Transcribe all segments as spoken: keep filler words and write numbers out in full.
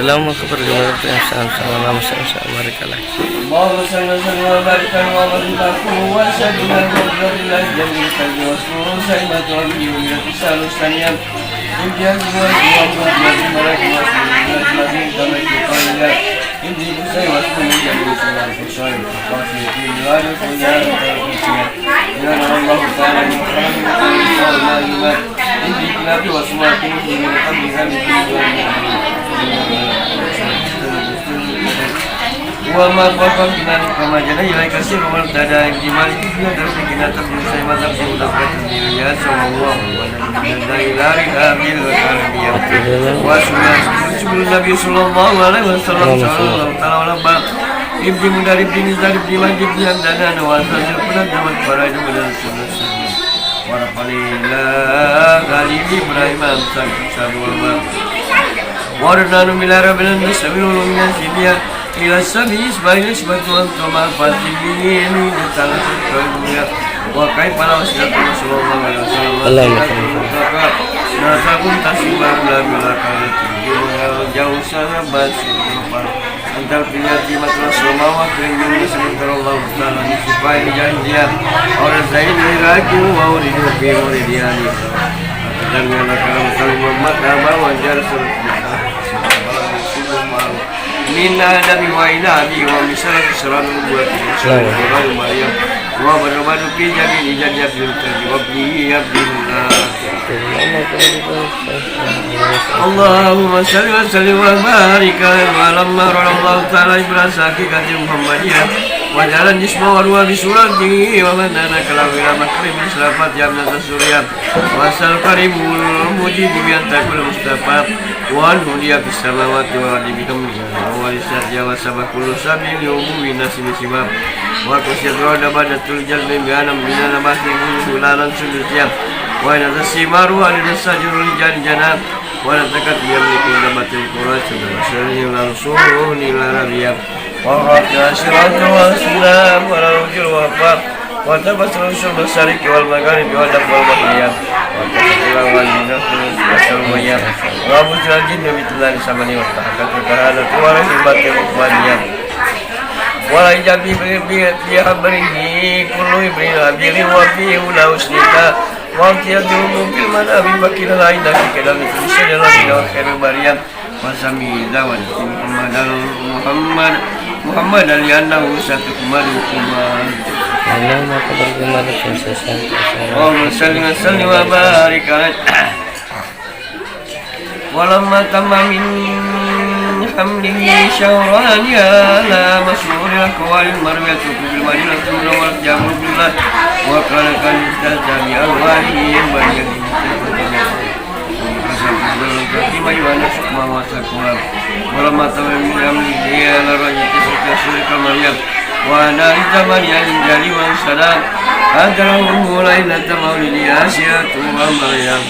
Allahumma kafir lima rabbina salam salam salam salam barakallah. اللهم صل وسلم وبارك على محمد وعلى آله وصحبه وسلم. جميع الخير والسرور سائمة وجهه من اتصال السلام. امتياز وجهه وجهه ملك وجهه من الذين تملك قليلا. إني مسيب وجهه من جميع السلام. وما فرق بنا كما جنى إليك سر من ابتدى بجمال الدنيا ترك كنا تبدو سيما تبدو تبقى تبديل يا سوى الله ونبينا إلى رحاب الكرم يا وسلم النبي صلى الله عليه وسلم صلى الله تعالى ولما ابن مدرب بن زاد بن مجد بن عبدان وأنت سيدنا محمد فرج من السنة ورفعنا إلى خليل إبراهيم أمسك سبع الماء ورضوان من ربنا نستمر من الدنيا إلى السماء إسماعيل إسماعيل وأنتم مع الفاسقين تعالى وكيف لو سيدنا صلى الله عليه وسلم اللهم صل وسلم. نساكم تسليما لا بلا كانت الجوسنا باسل Antal pilihan di masalah selama waktu yang dulu sementara Allah Ta'ala supaya janjian orang saya ini ragu mau di dunia mau di dia ni. Dan yang akan selalu membuat nama wajar sementara Minna Nabi wa ila Abi wa misalah keserangan buat Maryam wa baru-baru pijak ini jadi Abdul Karim wa bi Abdul اللهم صل وسلم وبارك عليه ولما رأى الله تعالى إبراز حقيقة محمدية وجعل جسمه وروحه بصورته ومن أنا كلام إلى مكرم إسلام فاتحة من السورية وأسأل كريم المجيب بأن تكون مصطفى والهدي في السماوات والأرض بكم ولساتها وسبب كل سبيل لعبو الناس بسبب وكسيت رعد بعد طول جلب بأنم من نبات كل سلالة سدسية وإن تسمى روحا لتستأجر لجان جنان ولتكت بيملك دبت القرى سبب سرني لنصوره للعربية والرافع صراط والسلام على وجه الوفاء وتبصر الشمس المشارق والمغارب والدم والمحيا وتبصر والنفس والسمية وأبصر الجن بطلال السماء والتحقت الكهانة ورحمة الرحمانية ورجع بحبره كل إبريل أبير وفيه لا أشرك وأعطي أجرهم في المنام فقيل لا إله إلا الله في شجرة وخير برية وسمي دعوة محمد محمد محمد لأنه ستقبل قبل اللهم صل وسلم وبارك عليه ولما تم من حمله شهران على مشهور الأقوال المروية في المدينة المنورة جابر بن الله وقال قد ازداد بأنواره ينبغي أن يكون فيما يؤنس ما وثقها ولما تم من حمله على الرجل تسعة أشهر كما هي وأنا لثمانية جري وانسلام أدرى أمه ليلة مولده آسيا ومريم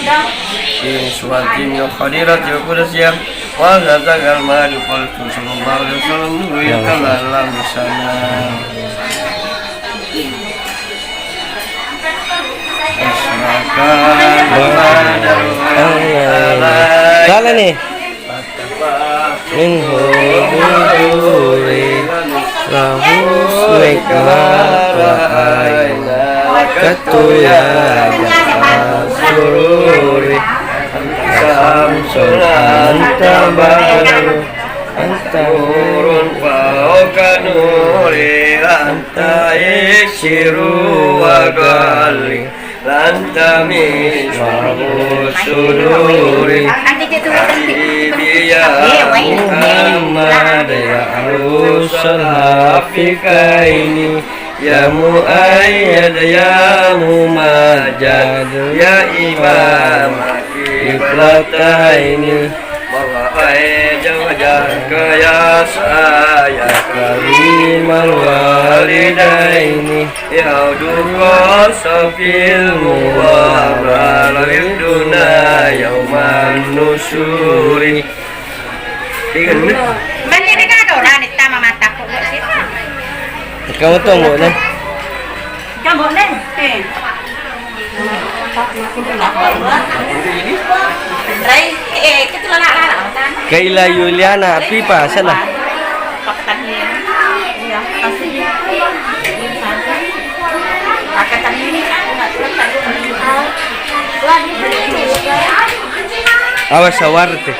في سورة الحجرات القدسية وهذا ذكر ما قلت صلى الله عليه وسلم رؤية الله لم يسلم أشرق البدر عليك Salah nih. Minhu buduri lahu nikmah wa aina katu ya sururi. Samsul anta badru anta nurun fauqa nuri anta iksiru wa galli. Lanta misbahu suduri. Habibi ya Muhammad ya arusal hafikaini. Ya muayyad ya mumajjad ya imam kiblataini. Marhaban wajhaka ya saya karimal walidaini. Yaudu qasafil muwara wirduna yauman nusuri. Balik deka ada orang ni tama mata kok sih. Kamu tahu nggak nih? Kamu nih. Eh. Kaila Yuliana, Pipa, sana. Awas sawarte.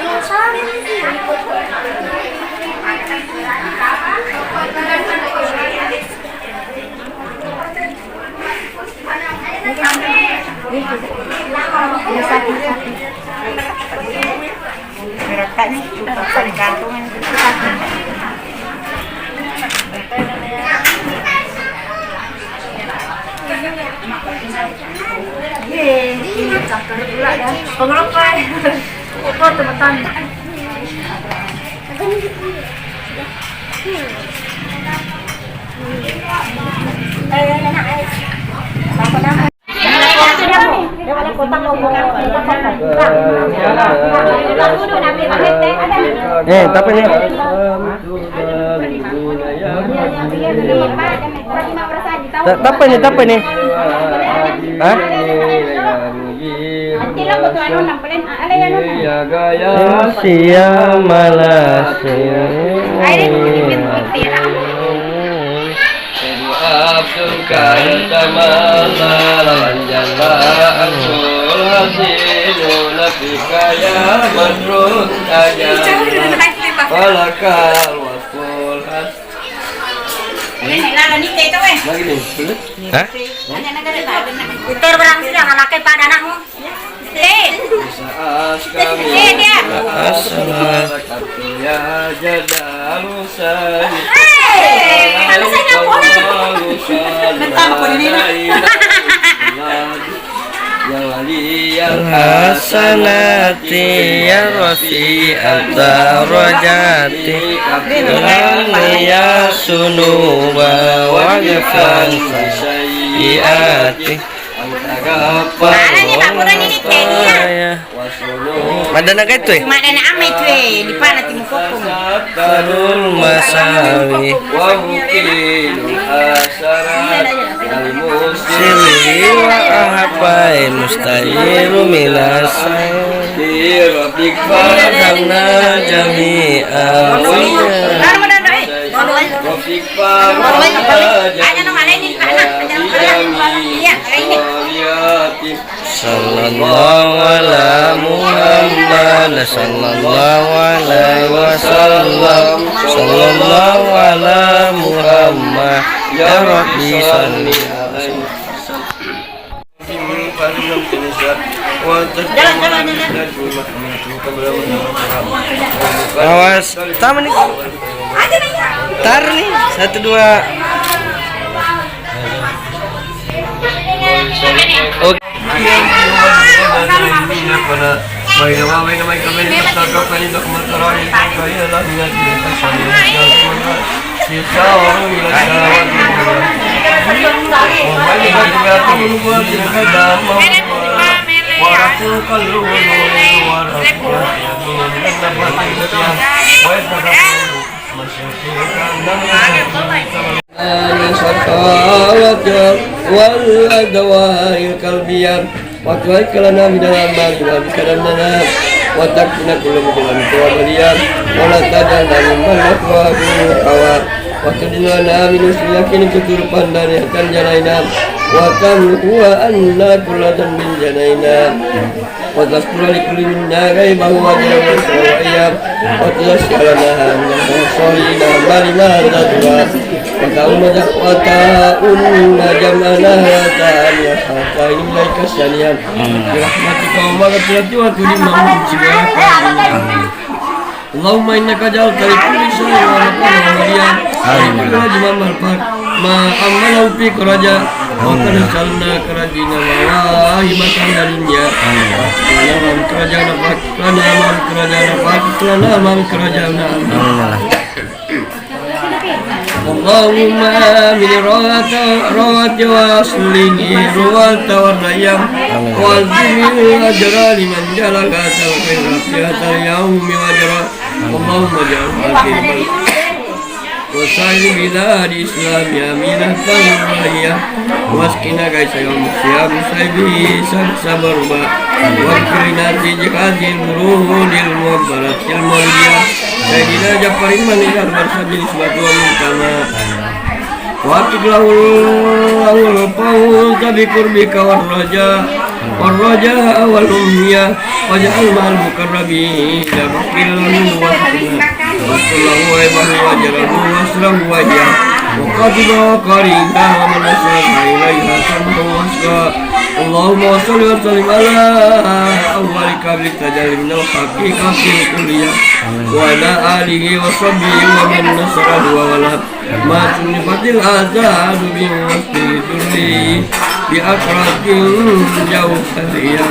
Pengelola. Eh, tapi nih. Ta-, tappa ni, tappa ni. Hah? Iya, gaya. Sia malasi. Abdul Karim Tamala, Lanjala, Abdul Hasinu, Nabi Kaya, Badrun, Kaya, Falakal, Wasul, Has-, Hah? Assalamualaikum. Hasanati ya rafi'ad darajati, ya sunuba wa sayyiati. Madana gai tu e? Madana amai tu e, di pana timu kokong. Tarul masawi. Sili wa ahabai mustahiru minasai. Karena jami'a. Sallallahu ala Muhammad, sallallahu alaihi wasallam, sallallahu ala Muhammad, ya Rabbi salli alaihi wasallam. Awas, tamu nih. Tar nih, satu, dua. Oke. Masyarakat wal adawa'il qalbiyah. Wa tu'akkilana min dalam ma tu'akkilana. Wa takfina kulla mudhirin wa baliyah. Wa la taj'alna mimman yukhadhdhi'u hawa. Wa tudkhilana min husni yakin kuturupan dari akan jalaina. Wa tamhuwa anna kulla dhanbin jalaina. Wa tastura li kulli minna ghaibahu wa ajalahu wa sirrahu wa iyam. Wa tuyassira lana min al-muhsinina amali ma tadra. Wa ta'umma ja-, wa ta'umma jam'ana hadha jami'an mubarakan. Bi rahmatika wa maghfiratika wa tudimma min sibaka. Allahumma innaka ja'alta li kulli syai'in khalaqan wa amaliyan. Amin. Wa kullu rajulin ma ammalahu fi karaja. Wa qad sa'alna karajina wa wahibatan ladunya. Amin. Wa karajana fa-, lana ma karajana fa-, lana ma karajana. Amin. Allahumma amin rawata, rawati wa aslihi rawata wa rayyan. Amin. Wa azimil ajra liman jalaga talqin rafiatal yaumi wa ajra. Allahumma ja'al akhir وسائر بلاد الإسلام آمنة رخاء، واسقنا غيثا يا مغيث يا مغيث سائبه سبسبا ربا، واغفر لنا في جهازه البرود المغبرة المولدية سيدنا جعفر المنيع البرزنجي نسبته ومنتماه، وأتق له الفوز بقربك والرجاء، والرجاء والأمنية، واجعل مع المقربين، واغفر له وارحمه، واستر له عيبه وأجره وأسره وإياه، وخطيبه وقارئه ومن أساء إليه سمعه وبصره. اللهم صل وسلم على أول قبل التجلي من الحقيقة الكلية، وعلى آله وصحبه ومن نصره ووالاه. ما صنفت الأعداء من وصف الدر بأقراط جوهرية،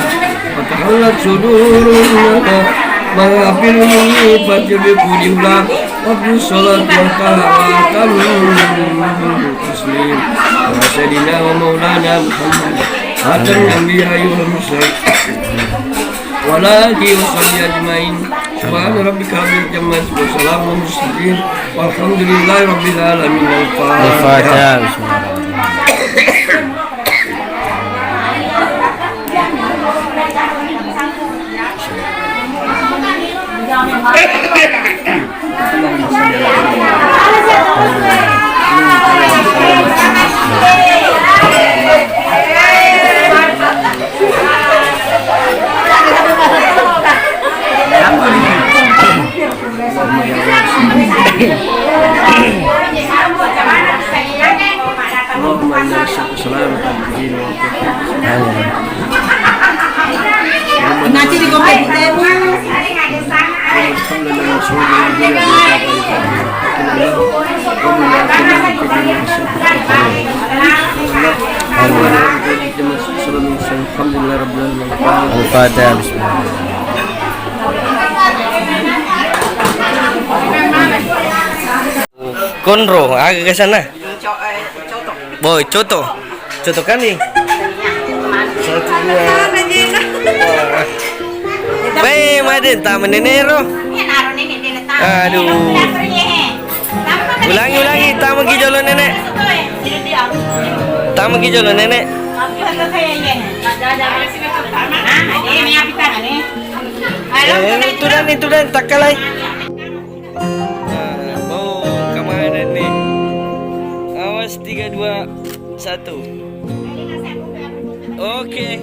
وتحلت صدور المحافل منيفة بكل علا، وأفضل الصلاة وأتم التسليم على سيدنا ومولانا محمد خاتم الأنبياء والمرسلين. وعلى آله وصحبه أجمعين. سبحان ربك رب العزة عما يصفون، وسلام على المرسلين، والحمد لله رب العالمين. الفاتحة. الفاتحة. بسم الله الرحمن الرحيم. اللهم إنا نسألك سلامة الدين والدنيا. آمين. Nanti di komen kita, Bu. الحمد لله رب العالمين. الفاتحة. بسم الله. Konro, aga ke sana? Boy, coto. Coto kami. Satu, dua. Weh, maden, tamu nenero. Aduh. Ulangi, ulangi, tamu ki jolo nenek. Tamu ki jolo nenek. Eh, itu dan, itu dan, takalai. Nah, mau kemana nih? Awas, tiga, dua, satu. Oke.